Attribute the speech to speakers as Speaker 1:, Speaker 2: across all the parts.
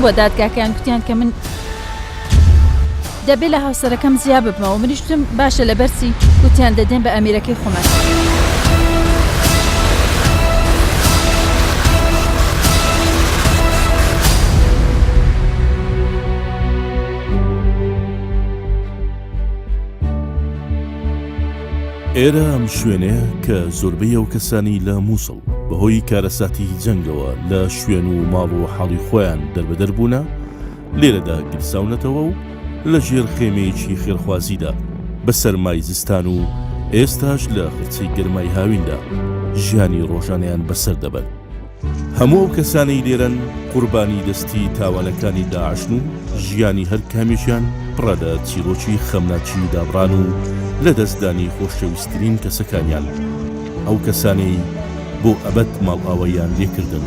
Speaker 1: چووە دادگاکەیان کوتیان کە من دەبێ لە هاوسەرەکەم جیا ببمەوە منیش وتم باشە لەبەر چی وتیان دەدێن بە ئەمیرەکەی خۆمان.
Speaker 2: ئێرە ئەم شوێنەیە کە زۆربەی ئەو کەسانەی لە مووسڵ بەهۆی کارەساتی جەنگەوە لە شوێن و ماڵ و حاڵی خۆیان دەربەدەر بوونە، لێرەدا گیرساونەتەوە و لە ژێر خێمەیەکی خێرخوازیدا بە سەرمای زستان و ئێستاش لە خرچەی گەرمای هاویندا ژیانی ڕۆژانەیان بەسەر دەبەن. هەموو ئەو کەسانەی لێرەن قوربانی دەستی تاوانەکانی داعشن و ژیانی هەر کامێکیان پڕە لە چیرۆکی خەمناکی دابڕان و لەدەستدانی خۆشەویسترین کەسەکانیان، ئەو کەسانەی بۆ ئەبەد ماڵئاواییان لێکردن.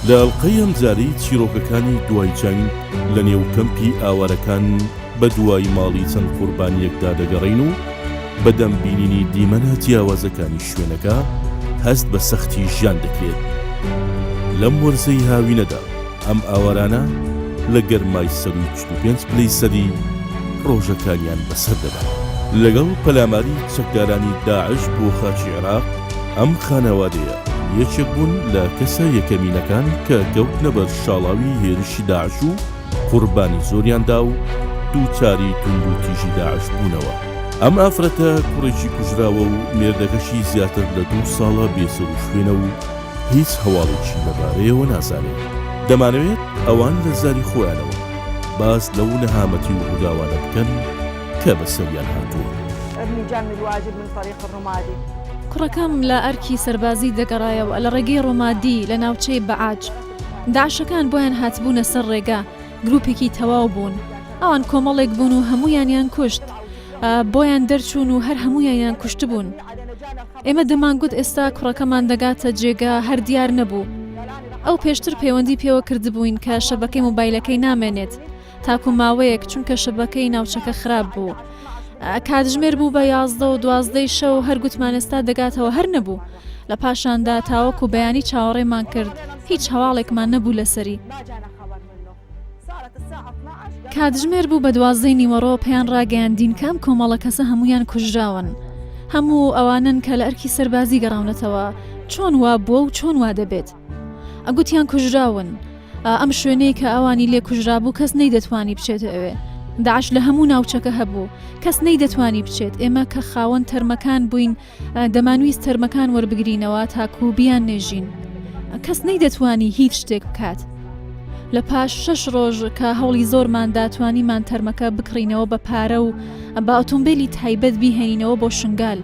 Speaker 2: لە ئەڵقەی ئەمجارەی چیرۆکەکانی دوای جەنگ لە نێو کەمپی ئاوارەکان بە دوای ماڵی چەند قوربانییەکدا دەگەڕێین و بە دەم بینینی دیمەنە جیاوازەکانی شوێنەکە هەست بە سەختی ژیان دەکرێت. لەم وەرزەی هاوینەدا ئەم ئاوارانە لە گەرمای سەرووی 45 پلەی سەدی ڕۆژەکانیان بەسەر دەبەن. لەگەڵ پەلاماری چەکدارانی داعش بۆ خاکی عێراق، ئەم خانەوادەیە یەکێک بوون لە کەسە یەکەمینەکان کە کەوتنە بەر شاڵاوی هێرشی داعش و قوربانی زۆریان دا و دووچاری توندوتیژی داعش بوونەوە. ئەم ئافرەتە کوڕێکی کوژراوە و مێردەکەشی زیاتر لە دوو ساڵە بێسەروشوێنە و هیچ هەواڵێکی لەبارەیەوە نازانێت. دەمانەوێت ئەوان لە زاری خۆیانەوە باس لەو نەهامەتی و ڕووداوانە بکەن کە بەسەریان هاتووە.
Speaker 3: کوڕەکەم لە ئەرکی سەربازی دەگەڕایەوە لە ڕێگەی ڕومادی لە ناوچەی بەعاج. داعشەکان بۆیان هاتبوونە سەر ڕێگا، گروپێکی تەواو بوون. ئەوان کۆمەڵێک بوون و هەموویانیان کوشت. بۆیان دەرچوون و هەر هەموویانیان کوشتبوون. ئێمە دەمانگوت ئێستا کوڕەکەمان دەگاتە جێگا، هەر دیار نەبوو. ئەو پێشتر پەیوەندی پێوە کردبووین کە شەبەکەی مۆبایلەکەی نامێنێت. تاکو ماوەیەک چونکە شەبەکەی ناوچەکە خراپ بوو. کاتژمێر بوو بە 11 و دوازدەی شەو هەر گوتمان ئێستا دەگاتەوە هەر نەبوو. لە پاشاندا تاوەکو بەیانی چاوەڕێمان کرد هیچ هەواڵێکمان نەبوو لەسەری. کاتژمێر بوو بە دوازدەی نیوەڕۆ پێیان ڕاگەیاندین کە ئەم کۆمەڵە کەسە هەموویان کوژراون. هەموو ئەوانەن کە لە ئەرکی سەربازی گەڕاونەتەوە. چۆن وا بووە و چۆن وا دەبێت؟ گوتیان کوژراون. ئەم شوێنەی کە ئەوانی لێ کوژرابوو کەس نەیدەتوانی بچێتە ئەوێ. داعش لە هەموو ناوچەکە هەبوو. کەس نەیدەتوانی بچێت. ئێمە کە خاوەن تەرمەکان بووین دەمانویست تەرمەکان وەربگرینەوە تاکوو بیاننێژین. کەس نەیدەتوانی هیچ شتێک بکات. لە پاش شەش ڕۆژ کە هەوڵی زۆرمان دا توانیمان تەرمەکە بکڕینەوە بە پارە و بە ئۆتۆمبێلی تایبەت بیهێنینەوە بۆ شنگال.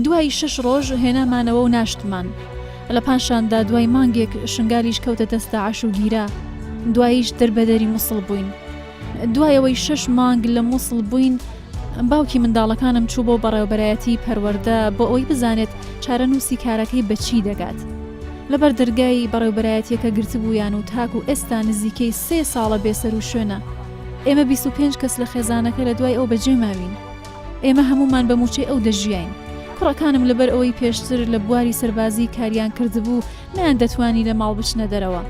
Speaker 3: دوای شەش ڕۆژ هێنامانەوە و ناشتمان. لە پاشاندا دوای مانگێک شنگالیش کەوتە دەست داعش و گیرا. دواییش دەربەدەری موسڵ بووین. دوای ئەوەی شەش مانگ لە موسڵ بووین، باوکی منداڵەکانم چوو بۆ بەڕێوەبەرایەتیی پەروەردە بۆ ئەوەی بزانێت چارەنووسی کارەکەی بە چی دەگات. لەبەر دەرگای بەڕێوەبەرایەتییەکە گرتبوویان و تاکو ئێستا نزیکەی سێ ساڵە بێسەروشوێنە. ئێمە 25 کەس لە خێزانەکە لە دوای ئەو بەجێ ماوین. ئێمە هەموومان بە مووچەی ئەو دەژیاین. کوڕەکانم لەبەر ئەوەی پێشتر لە بواری سەربازی کاریان کردبوو، نەیاندەتوانی لە ماڵ بچنە دەرەوە.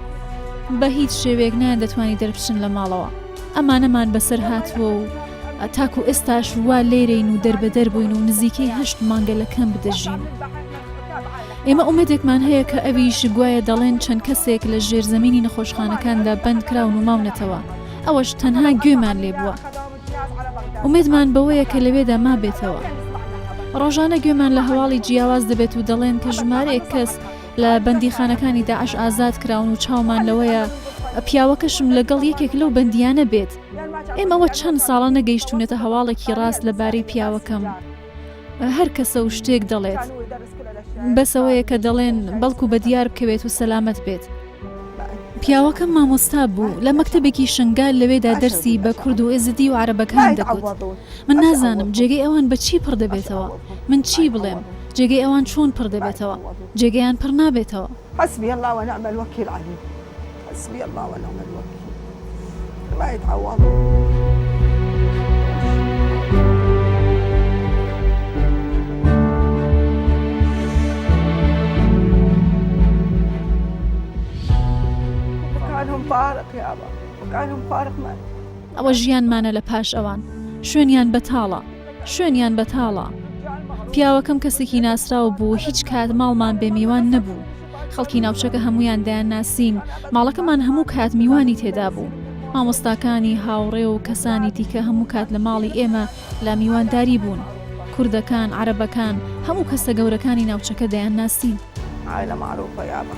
Speaker 3: بە هیچ شێوەیەک نەیاندەتوانی دەربچن لە ماڵەوە. ئەمانەمان بەسەر هاتووە و تاکو ئێستاش وا لێرەین و دەربەدەر بووین و نزیکەی هەشت مانگە لە کەمپ دەژین. ئێمە ئومێدێکمان هەیە کە ئەویش گوایە دەڵێن چەند کەسێک لە ژێرزەمینی نەخۆشخانەکاندا بەند کراون و ماونەتەوە. ئەوەش تەنها گوێمان لێ بووە. ئومێدمان بەوەیە کە لەوێدا مابێتەوە. ڕۆژانە گوێمان لە هەواڵی جیاواز دەبێت و دەڵێن کە ژمارەیەک کەس لە بەندیخانەکانی داعش ئازاد کراون و چاومان لەوەیە پیاوەکەشم لەگەڵ یەکێک لەو بەندیانە بێت. ئێمە ئەوە چەند ساڵە نەگەیشتوونەتە هەواڵێکی ڕاست لەبارەی پیاوەکەم. هەر کەسە و شتێک دەڵێت. بەس ئەوەیە کە دەڵێن بەڵکو بە دیار بکەوێت و سەلامەت بێت. پیاوەکەم مامۆستا بوو لە مەکتەبێکی شنگال لەوێدا دەرسی بە کورد و ئێزدی و عەرەبەکان دەگوت. من نازانم جێگەی ئەوان بە چی پڕ دەبێتەوە؟ من چی بڵێم؟ جێگەی ئەوان چۆن پڕ دەبێتەوە؟ جێگەیان پڕ نابێتەوە.
Speaker 4: حسبی اللە ونعم الوکیل علیهم حسبی اللە ونعم الوکیل ما يتعوضون. مكانهم فارغ يابا مكانهم فارغ ما
Speaker 3: ئەوە ژیانمانە لە پاش ئەوان. شوێنیان بەتاڵە. شوێنیان بەتاڵە. پیاوەکەم کەسێکی ناسراو بوو، هیچ کات ماڵمان بێ میوان نەبوو. خەڵکی ناوچەکە هەموویان دەیانناسین، ماڵەکەمان هەموو کات میوانی تێدا بوو. مامۆستاکانی هاوڕێ و کەسانی دیکە هەموو کات لە ماڵی ئێمە لە میوانداری بوون. کوردەکان، عەرەبەکان، هەموو کەسە گەورەکانی ناوچەکە دەیانناسین.
Speaker 4: عائلە معروفە یابە.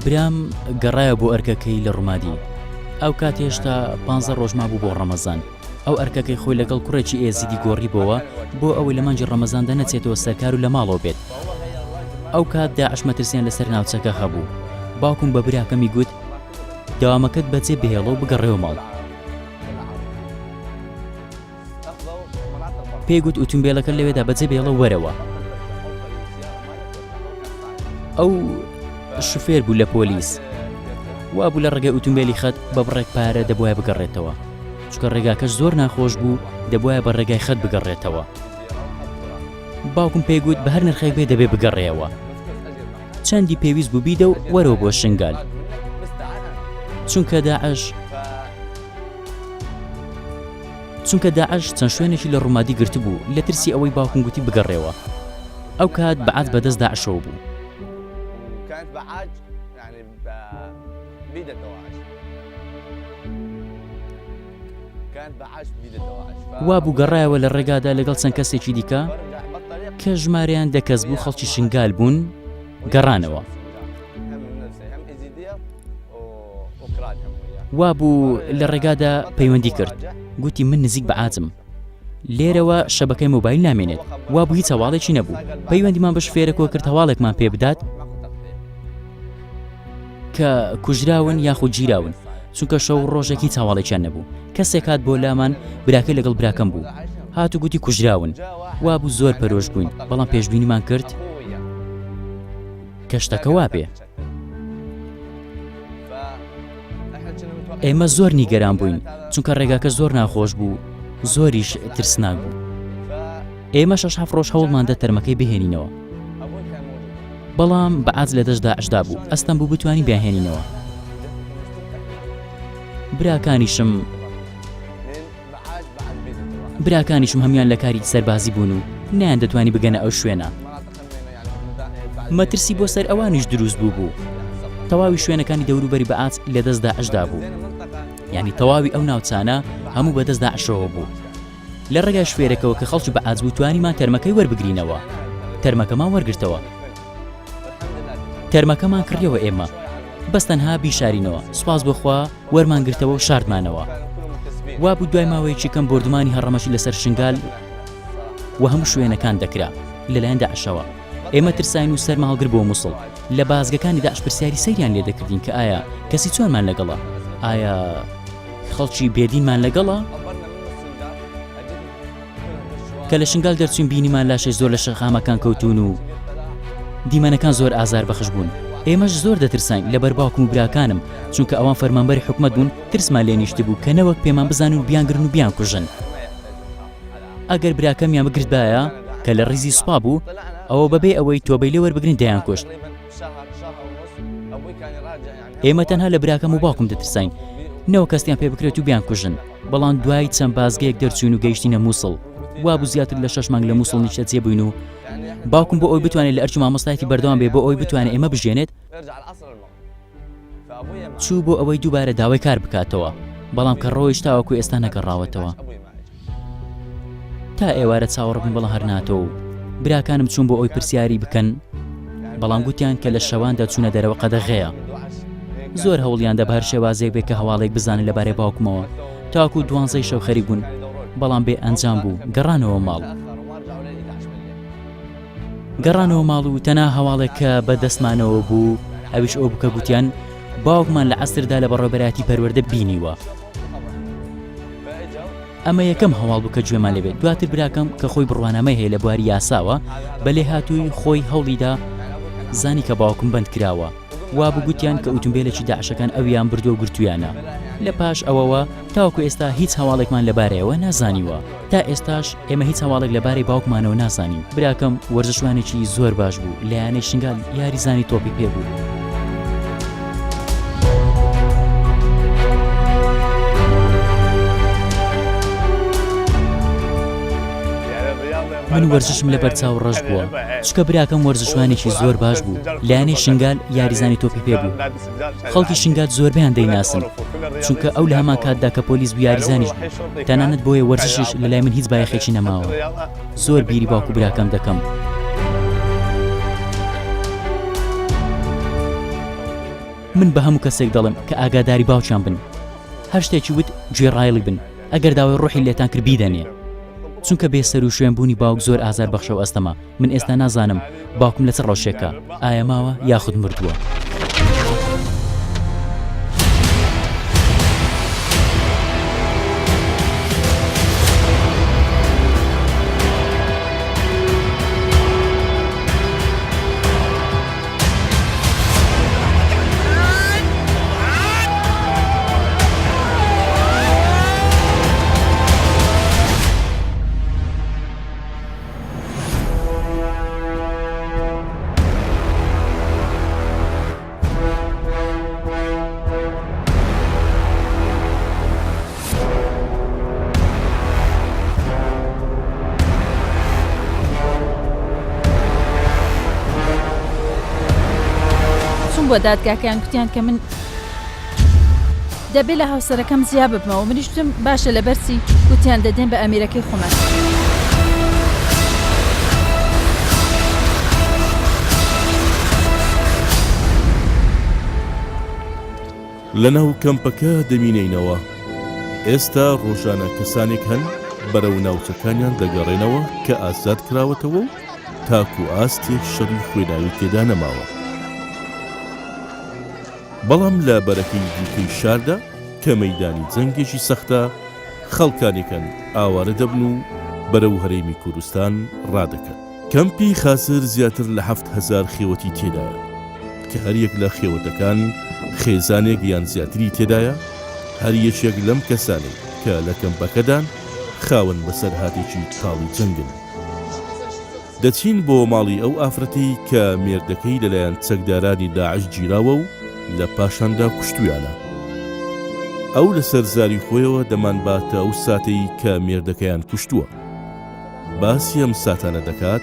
Speaker 5: برام گەڕایەوە بۆ ئەرکەکەی لە ڕومادی. ئەو کات هێشتا پانزە ڕۆژ مابوو بۆ ڕەمەزان. ئەو ئەرکەکەی خۆی لەگەڵ کوڕێکی ئێزیدی گۆڕیبۆوە بۆ ئەوەی لە مانگی ڕەمەزاندا نەچێتەوە سەرکار و لە ماڵەوە بێت. ئەو کات داعش مەترسیان لەسەر ناوچەکە هەبوو. باوکم بە براکەمی گوت، دەوامەکەت بەجێ بهێڵە و بگەڕێوە ماڵ. پێی گوت ئوتومبێلەکە لەوێدا بەجێ بێڵە وەرەوە. ئەو شوفێر بوو لە پۆلیس. وابوو لە ڕێگەی ئوتومبێلی خەت بە بڕێک پارە دەبواە بگەڕێتەوە. چونکە ڕێگاکەش زۆر ناخۆش بوو دەبواە بە ڕێگای خەت بگەڕێتەوە. باوکم پێی گوت بە هەر نرخێک بێ دەبێ بگەڕێەوە. چەندی پێویست بوو بیدە و وەرەوە بۆ شنگال. چونکە داعش چونکە داعش چەند شوێنێکی لە ڕومادی گرتبوو لە ترسی ئەوەی باوکم گوتی بگەڕێوە ئەو کات بەعات بەدەست داعشەوە بوو. وابوو گەڕایەوە لە ڕێگادا لەگەڵ چەند کەسێکی دیکە کە ژمارەیان دە کەس بوو خەڵکی شنگال بوون گەڕانەوە. وابوو لە ڕێگادا پەیوەندی کرد گوتی من نزیک بە عاجم لێرەوە شەبەکەی مۆبایل نامێنێت وابوو هیچ هەواڵێکی نەبوو پەیوەندیمان بە شوفێرەکەوە کرد هەواڵێکمان پێ بدات کە کوژراون یاخود گیراون چونکە شەو ڕۆژێک هیچ هەواڵێکیان نەبوو کەسێک هات بۆ لامان براکەی لەگەڵ براکەم بوو هات و گوتی کوژراون وابوو زۆر پەرۆش بووین بەڵام پێشبینیمان کرد کە شتەکە وابێ ئێمە زۆر نیگەران بووین چونکە ڕێگاکە زۆر ناخۆش بوو زۆریش ترسناک بوو ئێمە شەش هەفت ڕۆژ هەوڵماندا تەرمەکەی بهێنینەوە بەڵام بەعاج لە دەست داعشدا بوو ئەستەم بوو بتوانین بیانهێنینەوە براکانیشم براکانیشم هەموان لە کاری سەربازی بوون و نەیان دەتوانی بگەنە ئەو شوێنە مەترسی بۆ سەر ئەوانیش دروست بوو بوو تەواوی شوێنەکانی دەوروبەری بەعاج لە دەست داعشدا بوو یعنی تەواوی ئەو ناوچانە هەموو بەدەست داعشەوە بوو لە ڕێگای شوێرەکەوە کە خەڵکی بەعاج بوو توانیمان تەرمەکەی وەربگرینەوە تەرمەکەمان وەرگرتەوە تەرمەکەمان کڕیەوە ئێمە بەس تەنها بیشارینەوە سوپاس بۆخوا وەرمان گرتەوە و شاردمانەوە وابوو دوای ماوەیەکی کەم بۆردومانی هەڕەمەکی لەسەر شنگال و هەموو شوێنەکان دەکرا لەلایەن داعشەوە ئێمە ترساین و سەرمان هەڵگر بۆ موسڵ لە بازگەکانی داعش پرسیاری سەیریان لێ دەکردین کە ئایا کەسی چۆنمان لەگەڵە ئایا خەڵکی بێدینمان لەگەڵە؟ کە لە شنگال دەرچوین بینیمان لاشەی زۆر لە شەقامەکان کەوتون و دیمەنەکان زۆر ئازار بەخش بوون ئێمەش زۆر دەترساین لەبەر باوکم و براکانم چونکە ئەوان فەرمانبەری حکومەت بوون ترسمان لێ نیشتبوو کە نەوەک پێمان بزانن و بیانگرن و بیانکوژن ئەگەر براکەمیان بگرتبایە کە لە ڕیزی سوپا بوو ئەوە بەبێ ئەوەی تۆبەی لێ وەربگرن دەیانکوشت ئێمە تەنها لە براکەم و باوکم دەترساین نەوەک هەستیان پێ بکرێت و بیانکوژن، بەڵام دوای چەند بازگەیەک دەرچووین و گەیشتینە موسڵ، وابوو زیاتر لە شەش مانگ لە موسڵ نیشتەجێ بووین و باوکم بۆ ئەوەی بتوانێت لە ئەرکی مامۆستایەتی بەردەوام بێ بۆ ئەوەی بتوانێت ئێمە بژێنێت چوو بۆ ئەوەی دووبارە داوای کار بکاتەوە، بەڵام کە ڕۆیشت تاوەکو ئێستا نەگەڕاوەتەوە. تا ئێوارە چاوەڕ بووم بەڵام هەر ناتەوە و براکانم چوون بۆ ئەوی پرسیاری بکەن بەڵام گوتیان کە لە شەواندا چوونە دەرەوە قەدەغەیە زۆر هەوڵیاندا بە هەر شێوازێک بێ کە هەواڵێک بزانن لەبارەی باوکمەوە تاکو دوانزەی شەو خەریک بوون بەڵام بێ ئەنجام بوو گەڕانەوە ماڵ گەڕانەوە ماڵ و تەنها هەواڵێک کە بە دەستمانەوە بوو ئەویش ئەو بکە گوتیان باوکمان لە عەسردا لە بەڕێوەبەرایەتی پەروەردە بینیوە ئەمە یەکەم هەواڵ بوو کە گوێمان لێبێت دواتر براکەم کە خۆی بڕوانامەی هەیە لە بواری یاساوە بە لێهاتووی خۆی هەوڵیدا زانی کە باوکم بەند کراوە وابوو گوتیان کە ئوتومبێلێکی داعشەکان ئەویان بردووە و گرتوویانە لە پاش ئەوەوە تاوەکو ئێستا هیچ هەواڵێکمان لەبارەیەوە نازانیوە تا ئێستاش ئێمە هیچ هەواڵێک لەبارەی باوکمانەوە نازانین براکەم وەرزشوانێکی زۆر باش بوو لە یانەی شنگال یاریزانی تۆپی پێ بوو. من وەرزشم لەبەر چاو ڕەش بووە، چونکە براکەم وەرزشوانێکی زۆر باش بوو، لە یانەی شنگال یاریزانی تۆپی پێ بوو. خەڵکی شنگال زۆربەیان دەیناسن، چونکە ئەو لە هەمان کاتدا کە پۆلیس بوو یاریزانیش بوو، تەنانەت بۆیە وەرزشیش لەلای من هیچ بایەخێکی نەماوە. زۆر بیری باوک و براکەم دەکەم. من بە هەموو کەسێک دەڵێم کە ئاگاداری باوکیان بن. هەر شتێکی وت گوێڕایەڵی بن، ئەگەر داوای ڕۆحی لێتان کرد بیدەنێ. چونکە بێ سەروشوێن بوونی باوک زۆر ئازار بەخشە و ئەستەمە، من ئێستا نازانم باوکم لە چ ڕەوشێکە، ئایا ماوە یاخود مردووە.
Speaker 1: چووم بۆ دادگاکەیان کوتیان کە من دەبێ لە هاوسەرەکەم جیا ببمەوە منیش وتم باشە لەبەر چی وتیان دەدێن بە ئەمیرەکەی خۆمان.
Speaker 2: لەناو کەمپەکە دەمینێینەوە، ئێستا ڕۆژانە کەسانێک هەن بەرەو ناوچەکانیان دەگەڕێنەوە کە ئازاد کراوەتەوە و تاکو ئاستێک شەڕی خوێناوی تێدا نەماوە. بەڵام لە بەرەکەی دیکەی شاردا کە مەیدانی جەنگێکی سەختە، خەڵکانێک هەن ئاوارە دەبن و بەرەو هەرێمی کوردستان ڕادەکەن. کەمپی خاسر زیاتر لە 7000 خێوەتی تێدایە، کە هەریەک لە خێوەتەکان خێزانێک یان زیاتری تێدایە، هەر یەکێک لەم کەسانەی کە لە کەمپەکەدان خاوەن بەسەرهاتێکی تاڵی جەنگن. دەچین بۆ ماڵی ئەو ئافرەتەی کە مێردەکەی لەلایەن چەکدارانی داعش گیراوە و لە پاشاندا کوشتویانە. ئەو لەسەر زاری خۆیەوە دەمانباتە ئەو ساتەی کە مێردەکەیان کوشتووە. باسی ئەم ساتانە دەکات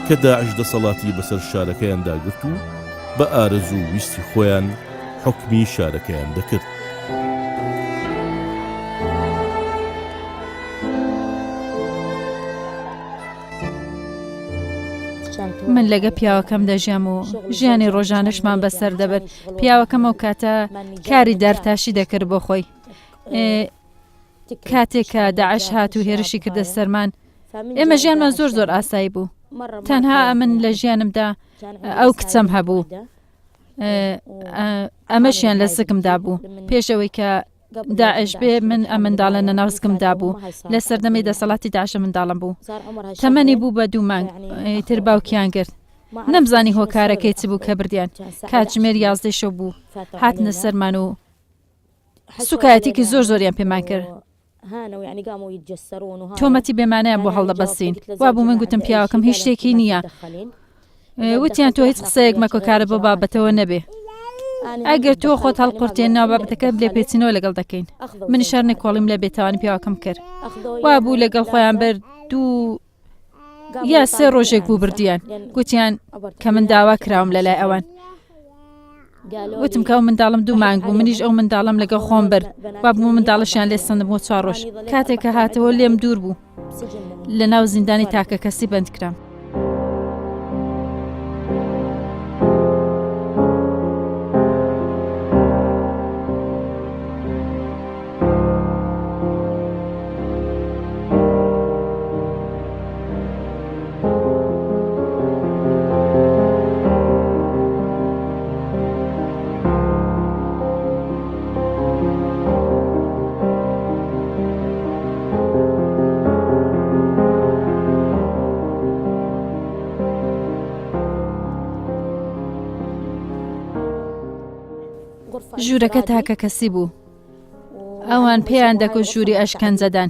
Speaker 2: کە داعش دەسەڵاتی بەسەر شارەکەیاندا گرت و بە ئارەزوو و ویستی خۆیان حوکمی شارەکەیان دەکرد.
Speaker 1: من لەگە پیاوەکەم دەژیام و ژیانی ڕۆژانەشمان بەسەر دەبرد پیاوەکەم ئەو کاتە کاری دارتاشی دەکرد بۆ خۆی کاتێک کە داعش هات و هێرشی کردە سەرمان ئێمە ژیانمان زۆر زۆر ئاسایی بوو تەنها ئەمن لە ژیانمدا ئەو کچەم هەبوو ئەمەشیان لە زگمدا بوو پێشەوەی کە داعش بێ من ئەم منداڵە لە ناو زگمدا بوو لە سەردەمی دەسەڵاتی داعشە منداڵم بوو تەمەنی بوو بە دوو مانگ ئیتر باوکیان گرت نەمزانی هۆکارەکەی چ بوو کە بردیان کاتژمێر یازدەی شەو بوو هاتنە سەرمان و سوکایەتێکی زۆر زۆریان پێمان کرد تۆمەتی بێمانایان بۆ هەڵدەبەستین وابوو من گوتم پیاوەکەم هیچ شتێکی نییە وتیان تۆ هیچ قسەیەک مەکە کارە بۆ بابەتەوە نەبێ ئەگەر تۆ خۆت هەڵقورتێن ناو بابەتەکە لێپێچینەوە لەگەڵ دەکەین من شار نکۆڵیم لە بێتاوانی پیاوەکەم کرد وابوو لەگەڵ خۆیان بەر دوو یا سێ ڕۆژێک بوو بردیان گوتیان کە من داوا کراوم لە لای ئەوان وتم کە ئەو منداڵم دوو مانگ بوو منیش ئەو منداڵم لەگەڵ خۆم برد وابوو منداڵشیان لێ سندم بۆ چوار ڕۆژ کاتێک کە هاتەوە لێم دوور بوو لە ناو زیندانی تاکە کەسی بەند کرام. ژوورەکە تاکە کەسی بوو ئەوان پێیان دەکوت ژووری ئەشکەنجەدان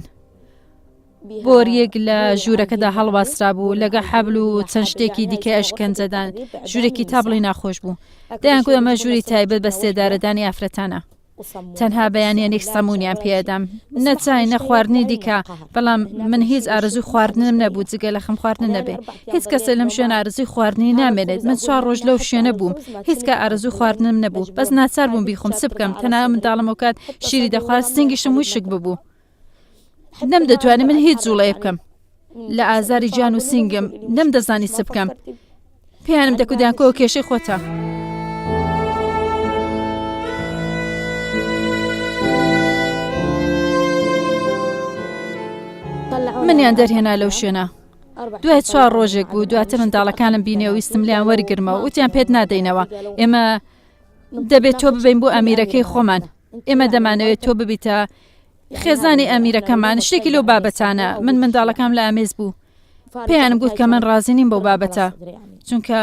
Speaker 1: بۆریەک لە ژوورەکەدا هەڵواسرابوو لەگە حەبل و چەند شتێکی دیکە ئەشکەنجەدان ژوورێکی تا بڵێی ناخۆش بوو دەیانگوت ئەمە ژووری تایبەت بە سێدارەدانی ئافرەتانە. تەنها بەیانیانێک سەمونیان پێدام نە چای نە خواردنی دیکە بەڵام من هیچ ئارەزوی خواردنم نەبوو جگە لە خەم خواردن نەبێ هیچ کەسێ لەم شوێن ئارەزوی خواردنی نامێنێت من چوار ڕۆژ لەو شوێنە بووم هیچ کە ئارەزوی خواردنم نەبوو بەس ناچار بووم بیخۆم چ بکەم تەنها منداڵم ئەوکات شیری دەخوارد سنگیشم وشک ببوو نەمدەتوانی من هیچ جوڵەیە بکەم لە ئازاری گیان و سینگم نەمدەزانی چ بکەم پێیانم دەکودیان کۆ کێشەی خۆتە. منیان دەرهێنا لەو شوێنە دوای چوار ڕۆژێک بوو دواتر منداڵەکانم بینێ و ویستم لیان وەرگرمەوە وتیان پێت نادەینەوە ئێمە دەبێت تۆ ببین بۆ ئەمیرەکەی خۆمان ئێمە دەمانەوێت تۆ ببیتە خێزانی ئەمیرەکەمان شتێکی لەو بابەتانە من منداڵەکام لە ئامێز بوو پێیانم گوت کە من ڕازی نیم بەو بابەتە چونکە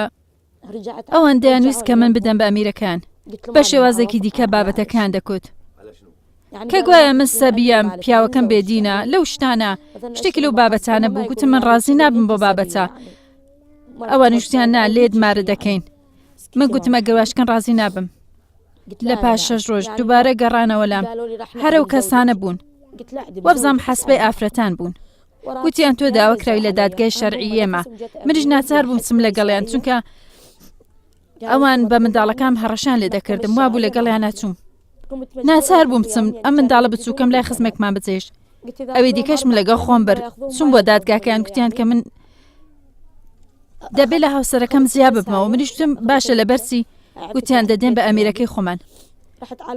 Speaker 1: ئەوان دەیانویست کە من بدەم بە ئەمیرەکان بە شێوازێکی دیکە بابەتەکان دەکوت کە گوایە من سەبیەم پیاوەکەم بێدینە لەو شتانە شتێکی لەو بابەتانە بوو گوتم من ڕازی نابم بۆ بابەتە ئەوانیش وتیان نا لێت مارە دەکەین من گوتم ئەگەر واشکەن ڕازی نابم لە پاش شەش ڕۆژ دووبارە گەڕانەوە لام هەرەو کەسانە بوون وەبزانم حەسبەی ئافرەتان بوون گوتیان تۆ داواکراوی لە دادگای شەرعی ئێمە منیش ناچار بووم چم لەگەڵیان چونکە ئەوان بە منداڵەکان هەڕەشان لێ دەکردم وابوو لەگەڵیان ناچوم ناچار بووم بچم ئەم منداڵە بچووکەم لای خزمێکمان بجێشت ئەوی دیکەشم لەگەڵ خۆم بەر چوم بۆ دادگاکەیان گوتیان کە من دەبێ لە هاوسەرەکەم جیا ببمەوە منیشتم باشە لەبەرچی گوتیان دەدێن بە ئەمیرەکەی خۆمان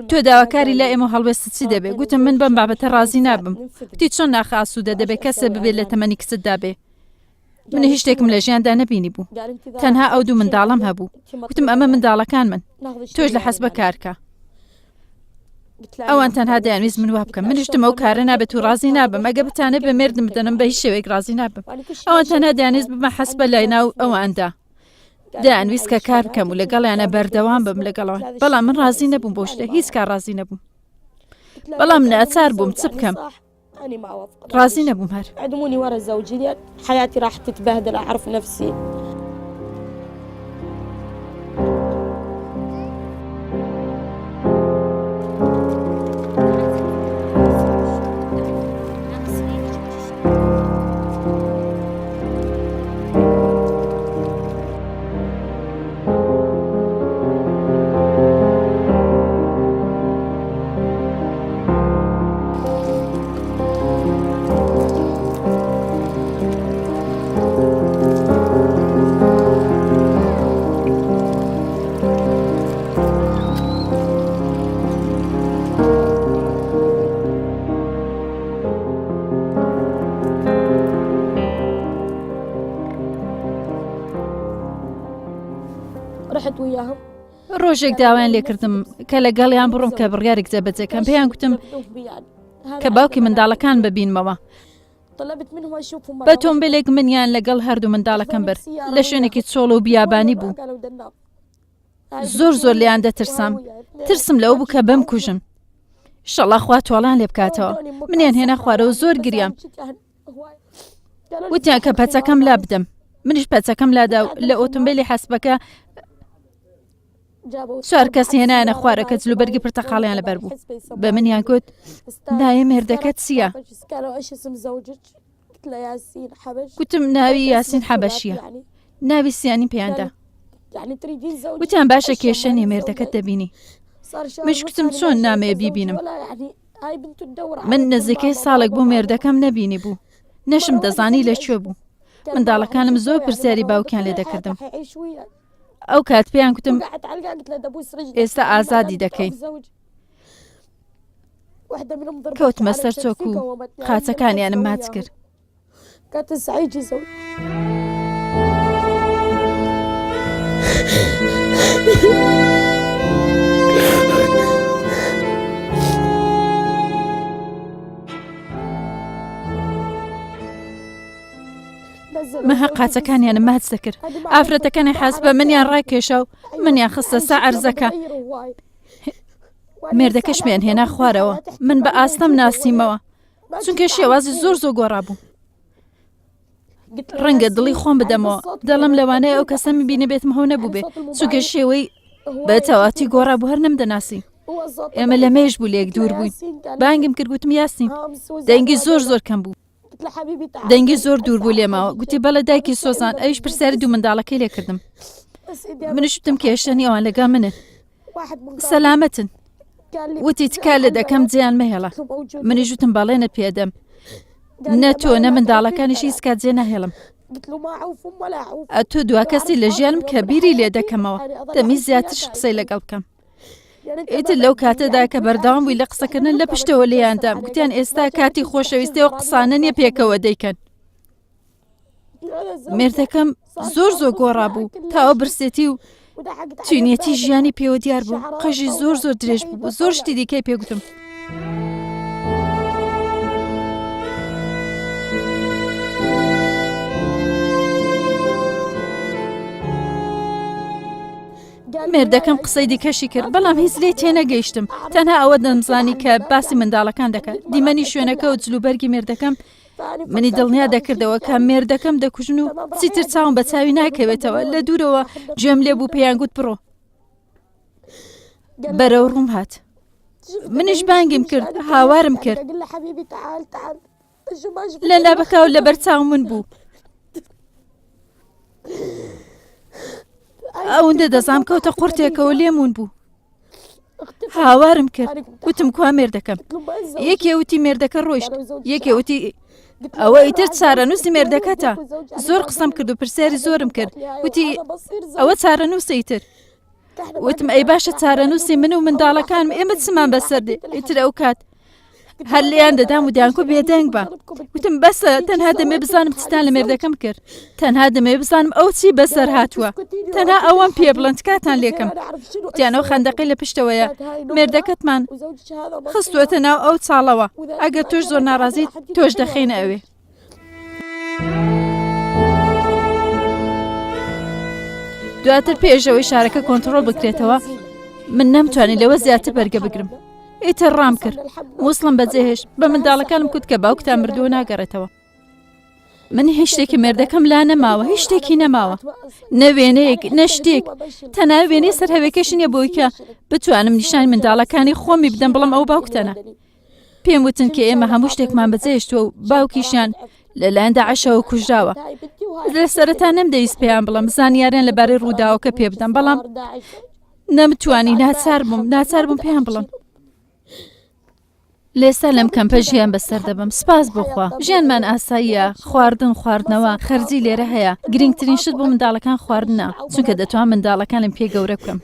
Speaker 1: تۆ داواکاری لە ئێمە هەڵوێست چی دەبێ گوتم من بەم بابەتە ڕازی نابم گوتی چۆن ناخە ئاسوودە دەبێ کەسێ ببێت لە تەمەنی کچتدا بێ من هیچ شتێکم لە ژیاندا نەبینی بوو تەنها ئەو دوو منداڵم هەبوو گوتم ئەمە منداڵەکان من تۆش لە حەسبە کارکە ئەوان تەنها دەیانویست من وا بکەم منیشتم ئەو کارە نابێت و ڕازی نابم ئەگە بتانێت بە مێردم بدەنم بە هیچ شێوەیەک ڕازی نابم ئەوان تەنها دەیانویست بمە حەسبە لای ناو ئەواندا دەیانویست کە کار بکەم و لەگەڵیانە بەردەوام بم لەگەڵەوە بەڵام من ڕازی نەبووم بۆ شتە هیچ کار ڕازی نەبووم بەڵام ناچار بووم چ بکەم ڕازی نەبووم هەر.
Speaker 6: عدموني ورا زوجي لان حياتي راح تتبهدل اعرف نفسي.
Speaker 1: ڕۆژێک داوایان لێکردم کە لەگەڵیان بڕۆم کە بڕیارێک جێبەجێکەم پێیان گوتم کە باوکی منداڵەکان ببینمەوە بە تۆمبیلێک منیان لەگەڵ هەردوو منداڵەکەم برد لە شوێنێکی چۆڵ و بیابانی بوو زۆر زۆر لیان دەترسام ترسم لەو بوو کە بەم کوژن شەڵا خوا تۆڵیان لێ بکاتەوە منیان هێنا خوارەوە زۆر گریام وتیان کە پەچەکەم لا بدەم منیش پەچەکەم لادا و لە ئۆتۆمبیلی حەسبەکە چوار کەس هێنایانە خوارە کە جلوبەرگی پرتەقاڵیان لەبەر بوو بە منیان گوت ناوی مێردەکەت چییە؟ گوتم ناوی یاسین حەبەشیە ناوی سیانی پێیاندا وتیان باشە کێشە نیە مێردەکەت دەبینی منیش گوتم چۆن نامەیە بیبینم من نزیکەی ساڵێک بوو مێردەکەم نەبینی بوو نەشم دەزانی لە کوێ بوو منداڵەکانم زۆر پرسیاری باوکیان لێ دەکردم ئەو کات پێیان گوتم ئێستا ئازادی دەکەین کەوتمە سەر چۆک و قاچەکانیانم ماچ کرد مەها قاچەکانیانم ماچ دەکرد ئافرەتەکانی حەز بە منیان ڕاکێشا و منیان خستە سا عەرزەکە مێردەکەشمیان هێنا خوارەوە من بە ئاستەم ناسیمەوە چونکە شێوازی زۆر زۆر گۆڕا بوو ڕەنگە دڵی خۆم بدەمەوە دەڵم لەوانەیە ئەو کەسە بینە بێتم هەو نەبوو بێ چونکە شێوەی بە تەواتی گۆڕا بوو هەر نەمدەناسی. ئێمە لە مێژ بوو لێک دوور بووین. بانگم کرد گوتم یاسین. دەنگی زۆر زۆر کەم بوو. دەنگی زۆر دوور بوو لێمەوە. گوتی بەڵێ دایکی سۆزان. ئەویش پرسیاری دوو منداڵەکەی لێ کردم. منیش وتم کێشە نییە ئەوان لەگەڵ منن. سەلامەتن. وتی تکا لێ دەکەم جێیان مەهێڵە. منیش وتم بەڵێنت پێدەم. نە تۆ نە منداڵەکانیش هیچ کات جێ ناهێڵم. ئەتۆ دوا کەسی لە ژیانم کە بیری لێ دەکەمەوە. دەمویست زیاترش قسەی لەگەڵ بکەم. ئیتر لەو کاتەدا کە بەردەوام بووی لە قسەکردن لە پشتەوە لێیاندام گوتیان ئێستا کاتی خۆشەویستی و قسانە نییە پێکەوە دەیکەن. مێردەکەم زۆر زۆر گۆڕا بوو تاوە برسێتی و چینیەتی ژیانی پێوە دیار بوو قژی زۆر زۆر درێژ بوو زۆر شتی دیکەی پێگوتم. مێردەکەم قسەی دیکەشی کرد بەڵام هیچ لێی تێنەگەیشتم تەنها ئەوە دەمزانی کە باسی منداڵەکان دەکات دیمەنی شوێنەکە و جلوبەرگی مێردەکەم منی دڵنیا دەکردەوە کە مێردەکەم دەکوژن و چیتر چاوم بە چاوی ناکەوێتەوە لە دوورەوە گوێم لێ بوو پێیان گوت بڕۆ بەرەو ڕووم هات منیش بانگیم کرد هاوارم کرد لە لابەکاو لە بەرچاو من بوو ئەوەندە دەزام کەوتە قورتێکەوە لێمون بوو هاوارم کرد وتم کوا مێردەکەم یەکێ وتی مێردەکە ڕۆیشت یەکێ وتی ئەوە ئیتر چارەنووسی مێردەکەتە زۆر قسەم کرد و پرسیاری زۆرم کرد وتی ئەوە چارەنووسە ئیتر وتم ئەی باشە چارەنووسی من و منداڵەکانم ئێمە چمان بەسەر دێ ئیتر ئەو کات هەر لێیان دەدام و دەیانکو بێدەنگ بە وتم بەسە تەنها دەمێ بزانم چتان لە مێردەکەم کرد تەنها دەمێ بزانم ئەو چی بەسەر هاتووە تەنها ئەوەم پێ بڵێن تکاتان لێکم وتیان ئەو خەندەقەی لە پشتەوەیە مێردەکەتمان خستووەتە ناو ئەو چاڵەوە ئەگەر تۆش زۆر ناڕازیت تۆش دەخەینە ئەوێ دواتر پێشەوەی شارەکە کۆنتترۆل بکرێتەوە من نەمتوانی لەوە زیاتر بەرگە بگرم ئیتر ڕام کرد مووسڵم بەجێهێشت بە منداڵەکانم کوت کە باوکتان مردووە ناگەڕێتەوە من هیچ شتێکی مێردەکەم لا نەماوە هیچ شتێکی نەماوە نە وێنەیەک نە شتێک تەنها وێنەی سەر هەوێکەش نییە بۆی کە بتوانم نیشانی منداڵەکانی خۆمی بدەم بڵم ئەو باوکتەنە پێم وتن کە ئێمە هەموو شتێکمان بەجێهێشتووە و باوکیشیان لەلایەن داعشەوە کوژراوە. لە سەرەتا نەمدەویست پێیان بڵێم زانیاریان لەبارەی ڕووداوەکە پێ بدەم، بەڵام نەمتوانی ناچار بووم ناچار بووم پێیان بڵێم. لێستا لەم کەمپە ژیان بەسەر دەبەم سپاس بۆ خوا ژیانمان ئاساییە خواردن خواردنەوە خەرجی لێرە هەیە گرنگترین شت بۆ منداڵەکان خواردنە چونکە دەتوان منداڵەکانم پێ گەورە بکەم.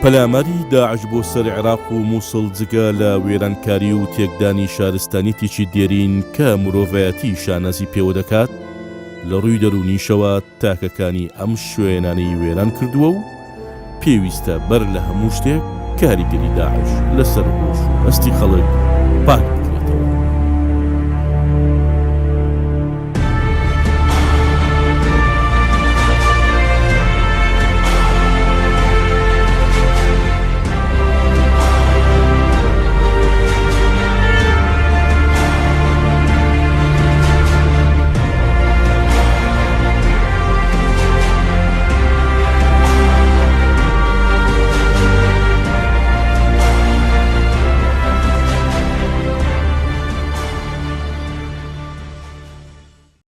Speaker 2: پەلاماری داعش بۆ سەر عێراق و موسڵ جگە لە وێرانکاری و تێکدانی شارستانیەتێکی دێرین کە مرۆڤایەتی شانازی پێوە دەکات، لە ڕووی دەروونیشەوە تاکەکانی ئەم شوێنانەی وێران کردووە و پێویستە بەر لە هەموو شتێک کاریگەری داعش لەسەر هۆش و هەستی خەڵک پاک بکرێتەوە.